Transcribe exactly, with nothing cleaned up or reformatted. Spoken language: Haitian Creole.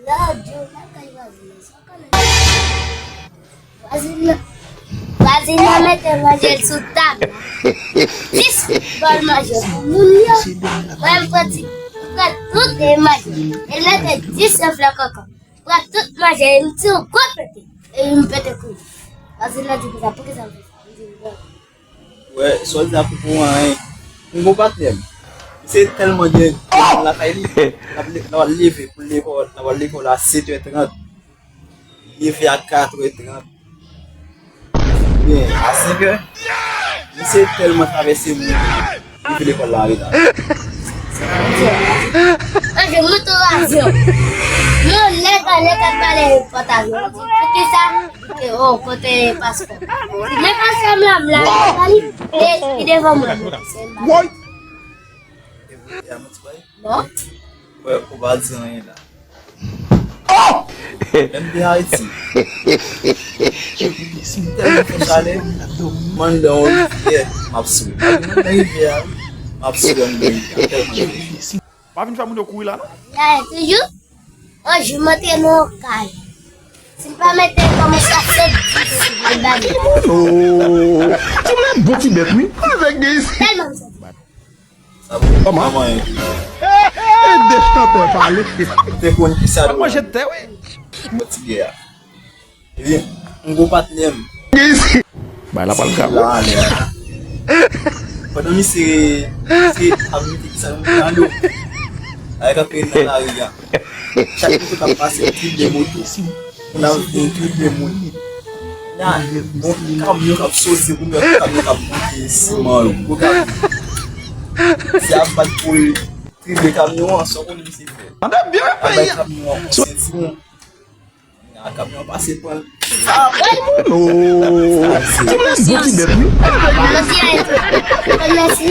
Vwazin nan, vwazin nan mete manje l sou tab la. Dis bòl manje pou moun yo. Mwen, m pran ti, m pran tout e manje. E l mete dis flè kòkò. Pran tout manje, e m ti yon gwo pete. E m pete kou. Vwazin nan di konsa, poukisa m fè sa? M di, bon. Wè, sa w di a poko anyen. M gon patnè m. Misye tèlman gen, gen lakay li, l ap le-, l ap leve pou l lekòl, l ap al lekòl a sèt è trant. Li leve a kat è trant. Oubyen a senk è. Misye tèlman travèse moun, rive lekòl la an reta. Anjou, mouton avyon. Yon nèg, yon nèg k ap pale pòt avyon. Poukisa? Kote, oh, kote paspò? Men paspò m la, m la, li, li devan mwen. Woy! E vre, e a manti bay? Non. Wè, ou pa di anyen la. Oh! Menm de Ayiti. Si m tèlman fè chalè, m andan yon rivyè, m ap swe. M andan rivyè a, m ap swe andan rivyè a, tèlman rivyè. Pa vin fè moun yo kouri la, non. Gade, toujou, yon jou m antre nan yon kay. Si m pa mete kòmanse a sèt dis, m bale. Oh! Ti moun bon ti bèt, wi. Tèlman m santi. Sa bon, kòman? Kòman e? E de chantè pale. Ou te konn ki sa. Mwen manje tè, wi. Mwen ti gè a. Ebyen, m gon patnè m. Bay la pral grave. La, ale a. Pandan misye, misye ap mete ki sa nan do. Avèk anpil nan lari a. Chak moto k ap pase, triple moto. Moun ap vin triple moun. Na, bon, kamyon k ap soti, moun yo kamyon k ap pote siman yo. Gwo kamyon. Se ap bat pou l triple kamyon an, sa w konnen misye fè. Tande byen, wi, peyi a. Kamyon an, se ti moun. Kamyon pase pran. Oh! Ti moun bon ti bèt, wi. Mèsi.